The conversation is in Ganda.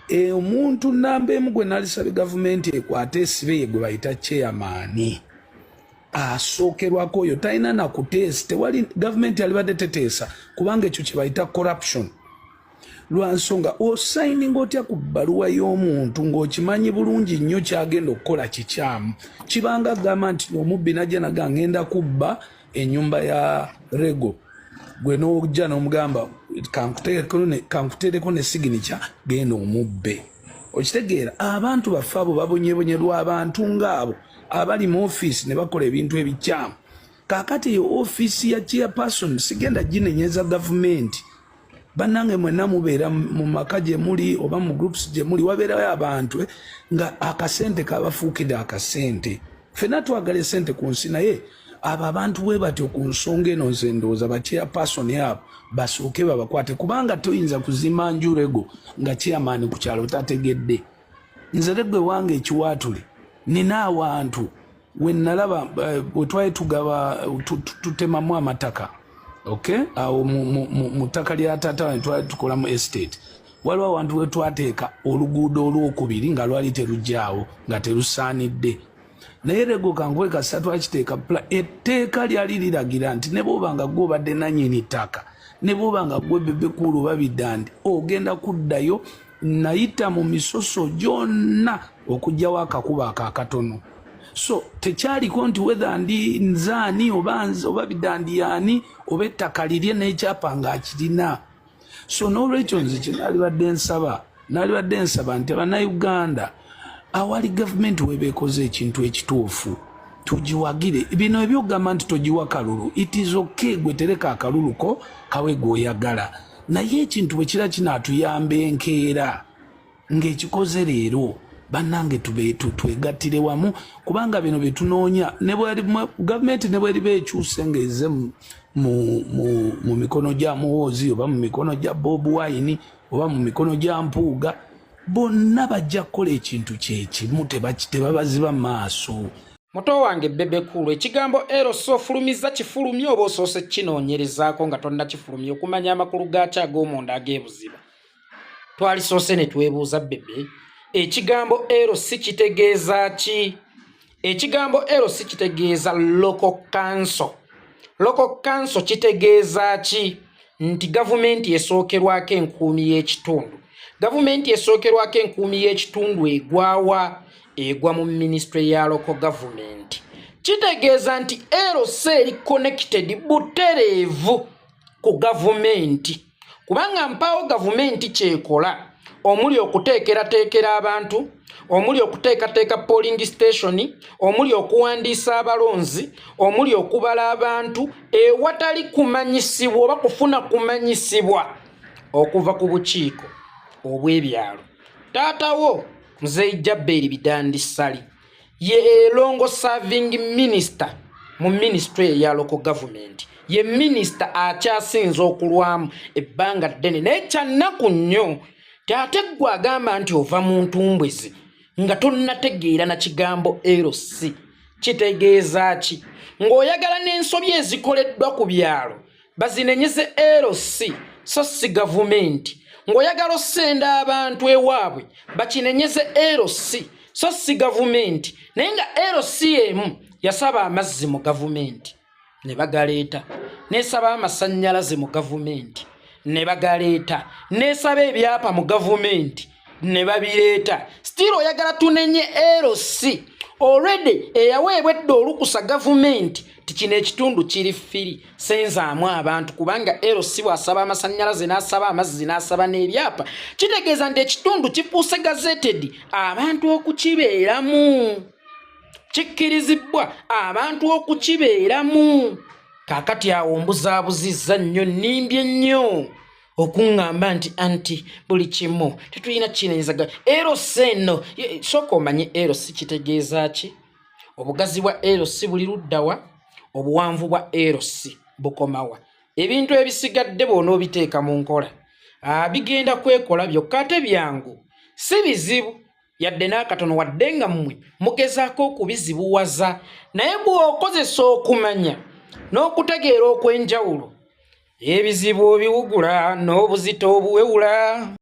Omuntu namba emu gwe nalisabye gavumenti ekwate esibe ye gwe bayita chairman asookerwako. Oyo talina nakuteesa, tewali gavumenti alibadde teteesa, kubanga ekyo kye bayita corruption, lwa nsonga osayininga otya ku bbaluwa y'omuntu ng'okimanyi bulungi nnyo kyagenda okukola kikyamu? Kibanga agamba nti omubbi najja naga ngenda kubba ennyumba ya Rego, gwe n'ojja n'omugamba kankuteereko ne signature, genda omubbe. Okitegeera? Abantu baffe abo babonyebonyerwa abantu ng'abo abali mu ofiisi ne bakola ebintu ebikyamu. Kaakati eyo ofiisi ya chairperson sigenda ginenyeza gavumenti. Bannange, mwenna mubeera mu maka gye muli oba mu groups gye muli, wabeerayo abantu nga akasente kabafuukidde akasente. Ffenna twagala esente ku nsi, naye abo abantu bwe batyo ku nsonga eno, nze ndowooza ba chairperson abo basooke babakwate, kubanga toyinza kuzimba nju Rego nga chairman ku kyalo tategedde. Nze Rego ewange ekiwaatule nina awantu we nalaba bwe twali tugaba tutemamu amataka, okay, awo mu ttaka lya taata wange twali tukolamu estate, waliwo awantu we twateeka oluguudo olwokubiri nga lwali terujjaawo nga terusaanidde. Naye Rego kankuwe kasita twakiteeka, etteeka lyali liragira nti ne bw'oba nga gwe obadde nannyini ttaka, ne bw'oba nga gwe Bebe Cool oba Bidandi, ogenda kuddayo. Nayita mu misoso gyonna okuggyawo akakuba ako akatono. So tekyaliko nti whether ndi nzaani oba nze oba Bidandi yaani oba ettaka lirye n'ekyapa ng'akirina. So n'olwekyo nze kye naalibadde nsaba nti Abannayuganda, awali gavumenti weba ekoze ekintu ekituufu, tugiwagire. Bino ebyokugamba nti togiwa kalulu, it is okay, gwe tereka akalulu ko kawe gweoyagala, naye ekintu bwe kira kinaatuyamba enkeera ng'ekikoze leero, bannange, twegattire wamu, kubanga bino bye tunoonya gavumenti ne bweriba ekyuse ng'eze mu mikono gya Muhoozi oba mu mikono gya Bob Wine oba mu mikono gya Mpuuga, bonna bajja kukola ekintu kyekimu, tebabaziba maaso. Muto wange Bebe Cool, ekigambo LC ofulumiza kifulumye oba osoose kinoonyerezaako nga tonnakifulumya okumanya amakulu gaakyo ag'omunda ag'ebuziba? Twalisoose ne twebuuza, Bebe, ekigambo LC kitegeeza ki? Ekigambo LC kitegeeza local council. Local council kitegeeza ki? Nti gavumenti esookerwako enkuumi y'ekitundu. Gavumenti esookerwako enkuumi y'ekitundu egwawa? Egwa mu minisitule ya local government. Kitegeeza nti LC eri connected butereevu ku gavumenti, kubanga mpaawo gavumenti kyekola omuli okuteekerateekera abantu, omuli okuteekateeka polling station, omuli okuwandiisa abalonzi, omuli okubala abantu, ewatali kumanyisibwa oba kufuna kumanyisibwa okuva ku bukiiko obw'ebyalo. Taatawo Muzeeyi Jaberi Bidandi Ssali ye long serving minister mu minisitule eya local government, ye minisita akyasinze okulwamu ebbanga ddene. Naye kyannaku nnyo ti ate ggwe agamba nti ova mu ntumbwezi nga tonnategeera na kigambo LC kitegeeza ki, ng'oyagala n'ensobi ezikoleddwa ku byalo bazinenyeze LC so si gavumenti, ng'oyagala osenda abantu ewaabwe bakinenyeze LC so si gavumenti, naye nga LC emu yasaba amazzi mu gavumenti ne bagaleeta, nesaba amasannyalaze mu gavumenti ne bagaleeta, nesaba ebyapa mu gavumenti ne babireeta, still oyagala tunenye LC already eyaweebwa edda olukusa gavumenti ti kino ekitundu kiri free, senzaamu abantu? Kubanga LC bw'asaba amasannyalaze n'asaba amazzi n'asaba n'ebyapa, kitegeeza nti ekitundu kifuuse gazetted, abantu okukibeeramu kikkirizibwa, abantu okukibeeramu. Kaakati awo mbuzaabuzizza nnyo, nnimbye nnyo okuŋŋamba nti anti buli kimu tetulina kinenyeza LC eno. Sooka omanye LC kitegeeza ki. Obugazi bwa LC buli luddawa? Obuwanvu bwa LC bukomawa? Ebintu ebisigadde bw'onoobiteeka mu nkola bigenda kwekola byokka, ate byangu, si bizibu yadde n'akatono, wadde nga mmwe mugezaako okubizibuwaza. Naye bw'okozesa okumanya n'okutegeera okw'enjawulo, ebizibu obiwugula n'obuzito obuwewula.